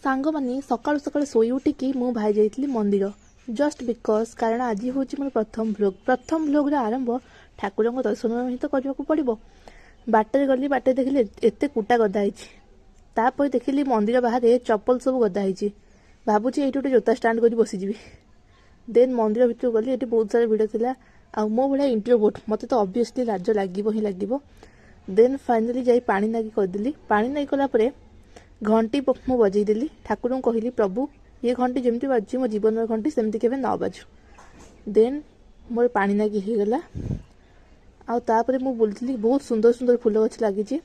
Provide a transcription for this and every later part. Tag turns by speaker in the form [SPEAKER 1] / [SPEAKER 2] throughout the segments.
[SPEAKER 1] ସାଙ୍ଗମାନେ, ସକାଳୁ ସକାଳୁ ଶୋଇ ଉଠିକି ମୁଁ ଭାଇ ଯାଇଥିଲି ମନ୍ଦିର, ଜଷ୍ଟ because କାରଣ ଆଜି ହେଉଛି ମୋର ପ୍ରଥମ ଭ୍ଲୋଗ୍। ପ୍ରଥମ ଭ୍ଲୋଗ୍ର ଆରମ୍ଭ ଠାକୁରଙ୍କ ଦର୍ଶନ ହିଁ ତ କରିବାକୁ ପଡ଼ିବ। ବାଟରେ ଗଲି, ବାଟରେ ଦେଖିଲି ଏତେ କୁଟା ଗଦା ହେଇଛି। ତାପରେ ଦେଖିଲି ମନ୍ଦିର ବାହାରେ ଚପଲ ସବୁ ଗଦା ହେଇଛି। ଭାବୁଛି ଏଇଠି ଗୋଟେ ଜୋତା ଷ୍ଟାଣ୍ଡ କରି ବସିଯିବି। ଦେନ୍ ମନ୍ଦିର ଭିତରକୁ ଗଲି। ଏଠି ବହୁତ ସାରା ଭିଡ଼ ଥିଲା ଆଉ ମୋ ଭଳିଆ ଇଣ୍ଟ୍ରୋଭର୍ଟ ମୋତେ ତ ଅବଭିୟସଲି ଲାଜ ଲାଗିବ ହିଁ ଲାଗିବ। ଦେନ୍ ଫାଇନାଲି ଯାଇ ପାଣି ନାଗି କରିଦେଲି। ପାଣି ନାଗି କଲା ପରେ ଘଣ୍ଟି ମୁଁ ବଜେଇଦେଲି। ଠାକୁରଙ୍କୁ କହିଲି, "ପ୍ରଭୁ, ଇଏ ଘଣ୍ଟି ଯେମିତି ବାଜୁଛି, ମୋ ଜୀବନର ଘଣ୍ଟି ସେମିତି କେବେ ନ ବାଜୁ।" ଦେନ୍ ମୋର ପାଣି ନାଗି ହେଇଗଲା ଆଉ ତାପରେ ମୁଁ ବୁଲୁଥିଲି। ବହୁତ ସୁନ୍ଦର ସୁନ୍ଦର ଫୁଲ ଗଛ ଲାଗିଛି,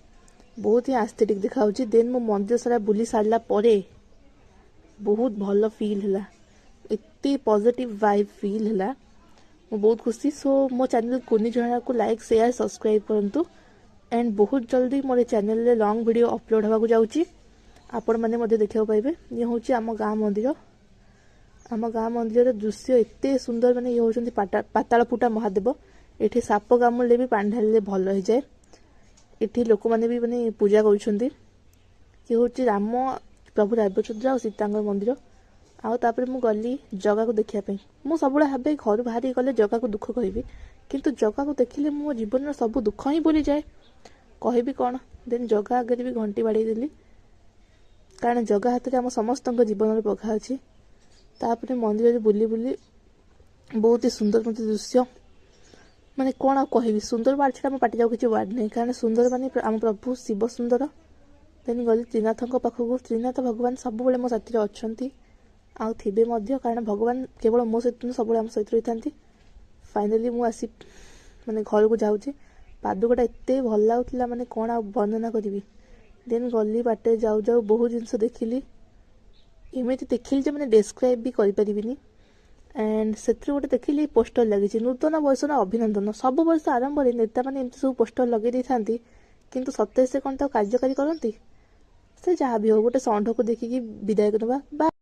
[SPEAKER 1] ବହୁତ ହିଁ ଆସ୍ଥେଟିକ୍ ଦେଖାଯାଉଛି। ଦେନ୍ ମୁଁ ମନ୍ଦିର ସାରା ବୁଲି ସାରିଲା ପରେ ବହୁତ ଭଲ ଫିଲ୍ ହେଲା। ଏତେ ପଜିଟିଭ୍ ଭାଇବ୍ ଫିଲ୍ ହେଲା, ମୁଁ ବହୁତ ଖୁସି। ସୋ ମୋ ଚ୍ୟାନେଲ୍ କୁନି ଝରଣାକୁ ଲାଇକ୍, ସେୟାର, ସବସ୍କ୍ରାଇବ୍ କରନ୍ତୁ। ଆଣ୍ଡ ବହୁତ ଜଲ୍ଦି ମୋର ଚ୍ୟାନେଲରେ ଲଙ୍ଗ୍ ଭିଡ଼ିଓ ଅପଲୋଡ଼ ହେବାକୁ ଯାଉଛି, ଆପଣମାନେ ମଧ୍ୟ ଦେଖିବାକୁ ପାଇବେ। ଇଏ ହେଉଛି ଆମ ଗାଁ ମନ୍ଦିର। ଆମ ଗାଁ ମନ୍ଦିରର ଦୃଶ୍ୟ ଏତେ ସୁନ୍ଦର, ମାନେ ଇଏ ହେଉଛନ୍ତି ପାତାଳଫୁଟା ମହାଦେବ। ଏଠି ସାପ କାମୁଡ଼ିଲେ ବି ପାଣି ଢାଳିଲେ ଭଲ ହେଇଯାଏ। ଏଠି ଲୋକମାନେ ବି ମାନେ ପୂଜା କରୁଛନ୍ତି। ଇଏ ହେଉଛି ରାମ, ପ୍ରଭୁ ରାମଚନ୍ଦ୍ର ଆଉ ସୀତାଙ୍କ ମନ୍ଦିର। ଆଉ ତାପରେ ମୁଁ ଗଲି ଜଗାକୁ ଦେଖିବା ପାଇଁ। ମୁଁ ସବୁବେଳେ ଭାବେ ଘରୁ ବାହାରିକି ଗଲେ ଜଗାକୁ ଦୁଃଖ କହିବି, କିନ୍ତୁ ଜଗାକୁ ଦେଖିଲେ ମୁଁ ମୋ ଜୀବନର ସବୁ ଦୁଃଖ ହିଁ ଭୁଲିଯାଏ। କହିବି କ'ଣ? ଦେନ୍ ଜଗା ଆଗରେ ବି ଘଣ୍ଟି ବାଡ଼େଇ ଦେଲି, କାରଣ ଜଗା ହାତରେ ଆମ ସମସ୍ତଙ୍କ ଜୀବନର ପଘା ଅଛି। ତାପରେ ମନ୍ଦିରରେ ବୁଲି ବୁଲି ବହୁତ ହି ସୁନ୍ଦର ମୋତେ ଦୃଶ୍ୟ, ମାନେ କ'ଣ ଆଉ କହିବି, ସୁନ୍ଦର ୱାର୍ଡ଼ ଛଡ଼ା ମୋ ପାଟିରେ ଆଉ କିଛି ୱାର୍ଡ଼ ନାହିଁ, କାରଣ ସୁନ୍ଦର ମାନେ ଆମ ପ୍ରଭୁ ଶିବ ସୁନ୍ଦର। ଦେନ୍ ଗଲି ତ୍ରିନାଥଙ୍କ ପାଖକୁ। ତ୍ରିନାଥ ଭଗବାନ ସବୁବେଳେ ମୋ ସାଥିରେ ଅଛନ୍ତି ଆଉ ଥିବେ ମଧ୍ୟ, କାରଣ ଭଗବାନ କେବଳ ମୋ ସହିତ ନୁହେଁ, ସବୁବେଳେ ଆମ ସହିତ ରହିଥାନ୍ତି। ଫାଇନାଲି ମୁଁ ଆସି ମାନେ ଘରକୁ ଯାଉଛି। ପାଦୁକଟା ଏତେ ଭଲ ଲାଗୁଥିଲା, ମାନେ କ'ଣ ଆଉ ବର୍ଣ୍ଣନା କରିବି। ଦେନ୍ ଗଲି, ବାଟରେ ଯାଉ ଯାଉ ବହୁତ ଜିନିଷ ଦେଖିଲି। ଏମିତି ଦେଖିଲି ଯେ ମାନେ ଡେସ୍କ୍ରାଇବ୍ ବି କରିପାରିବିନି। ଆଣ୍ଡ ସେଥିରୁ ଗୋଟେ ଦେଖିଲି ପୋଷ୍ଟର ଲାଗିଛି, "ନୂତନ ବର୍ଷର ଅଭିନନ୍ଦନ"। ସବୁ ବର୍ଷ ଆରମ୍ଭରେ ନେତାମାନେ ଏମିତି ସବୁ ପୋଷ୍ଟର ଲଗେଇ ଦେଇଥାନ୍ତି, କିନ୍ତୁ ସତରେ ସେ କ'ଣ ତାକୁ କାର୍ଯ୍ୟକାରୀ କରନ୍ତି? ସେ ଯାହା ବି ହଉ, ଗୋଟେ ଷଣ୍ଢକୁ ଦେଖିକି ବିଦାୟ ନେବା ବା।